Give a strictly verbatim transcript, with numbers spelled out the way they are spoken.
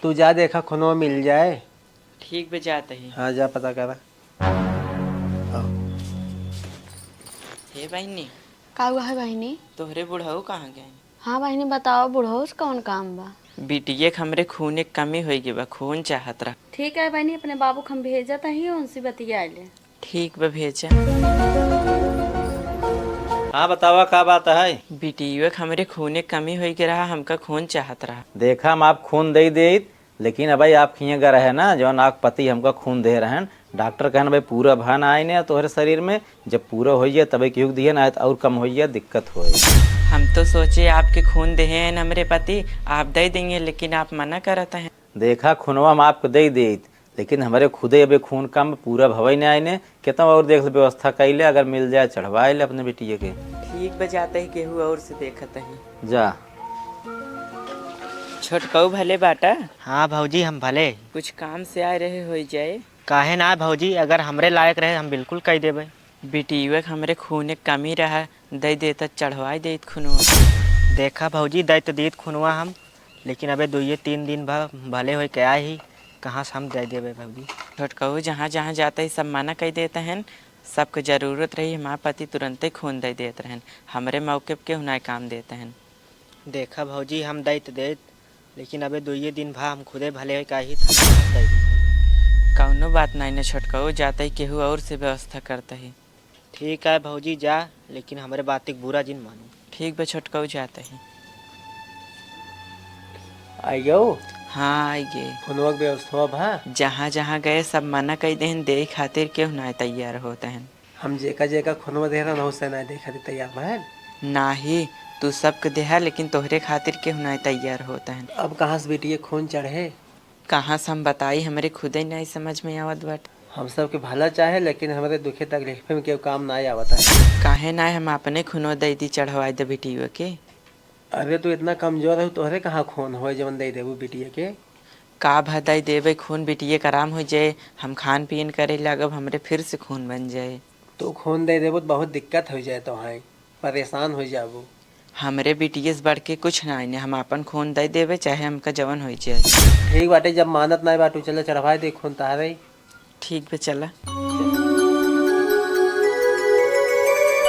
तू जा, देखा, खूनवा मिल जाए। ठीक बे, जात ही। हाँ, जा, पता करा। आओ। हे बहिनी। का हुआ है बहिनी? तोहरे बुढ़ऊ कहाँ गए? हाँ बहिनी, बताओ, बुढ़ऊ से कौन काम बा? बिटिया के हमरे खूने के कमी होइ गई बा, खून चाहत रहा। ठीक है बहिनी, अपने बाबू के हम भेजत ही, उनसे बतिया ले। ठीक बा, भेजा। हाँ, बतावा, का बात है? बिटिया के हमरे खूने के कमी होइ गई रहा, हमका खून चाहत रहा। देखा, हम आप खून दे देत, लेकिन अब भाई, आप खिए गा रहे ना, जौन आप पति हमका खून दे रहन, डॉक्टर कहन भाई, पूरा भा नाहीं ने तोहरे शरीर में, जब पूरा होइ जाए तबे केहू के दिहे, नाहीं तो और कम होइ जाए, दिक्कत होए। हम तो सोचे आपके खून देहे हैं हमरे पति, आप दे देंगे, लेकिन आप मना करत हैं। देखा, खूनवा हम आपको दे देत, लेकिन हमरे खुदे अबे खून कम, पूरा भवई नाहीं ने, केतना और देख ले, व्यवस्था कइले, अगर मिल जाए चढ़वाए ले अपने बिटिया के। ठीक बा, जात ही, केहू और से देखत ही। जा। छोटकऊ भले बाटा? हाँ भौजी, हम भले। कुछ काम से आए रहे होइ जाए? काहे ना भौजी, अगर हमरे लायक रहे हम बिल्कुल कइ देबे। बिटिया के हमरे खूने के कमी रहा, दे देता, चढ़वाई देत खूनवा। देखा भौजी, दे तो देत खूनवा हम, लेकिन अबे दुइये तीन दिन भा भले होइ के आए ही, कहाँ से हम दे देबे भौजी? छोटकऊ जहाँ जहाँ जात ही सब मना कइ देत हैं, सबके जरूरत रही, हमार पति तुरंते खून दे देत रहन, हमरे मौके पे केहू नाहीं काम देत हैं। देखा भौजी, हम दे तो देत, लेकिन अबे दुइये दिन भा हम खुदे भले होइ के आही, त हम कहाँ से दे दी? कौनो बात नाहीं न छोटकऊ, जात ही केहू और से व्यवस्था करत ही। ठीक है भौजी, जा, लेकिन हमरे बात के बुरा जिन मानू। ठीक बा छोटकऊ, जात ही। आइयो। हाँ, आइगे। खूनवा के व्यवस्था भा? जहाँ जहाँ गए सब मना कइ देहन, देइ खातिर केहू नाहीं तैयार होत हैं। हम जेका जेका खूनवा दे रहन, ओसे नाहीं देइ खातिर तैयार भएन। नाहीं, तू सबके देहा, लेकिन तोहरे खातिर केहू नाहीं तैयार होत हैं। अब कहाँ से बिटिया खून चढ़े? कहाँ से हम बताई, हमरे खुदे नाहीं समझ में आवत बाटे। हम सबके भला चाहे, लेकिन हमरे दुखे तकलीफे में केहू काम नाहीं आवत है। काहे नाहीं, हम अपने खूनो दे दी, चढ़वाई दे बिटिया के। अरे, तू इतना कमजोर है, तोहरे कहाँ खून होए जवन दे देबू बिटिया के? का भा दे देबे खून, बिटिया के आराम होइ जाए, हम खान पीन करे लागब, हमरे फिर से खून बन जाए। तू खून दे देबू तो बहुत दिक्कत होइ जाए तोहाई, परेशान होइ जाबू। हमरे बिटिया से बढ़ के कुछ नाहीं ने, हम आपन खून दे देबे, चाहे हमका जवन होइ जाए। ठीक बाटे, जब मानत नाहीं बाटू, चला चढ़वाए दे खून तहारे। ठीक बे, चला।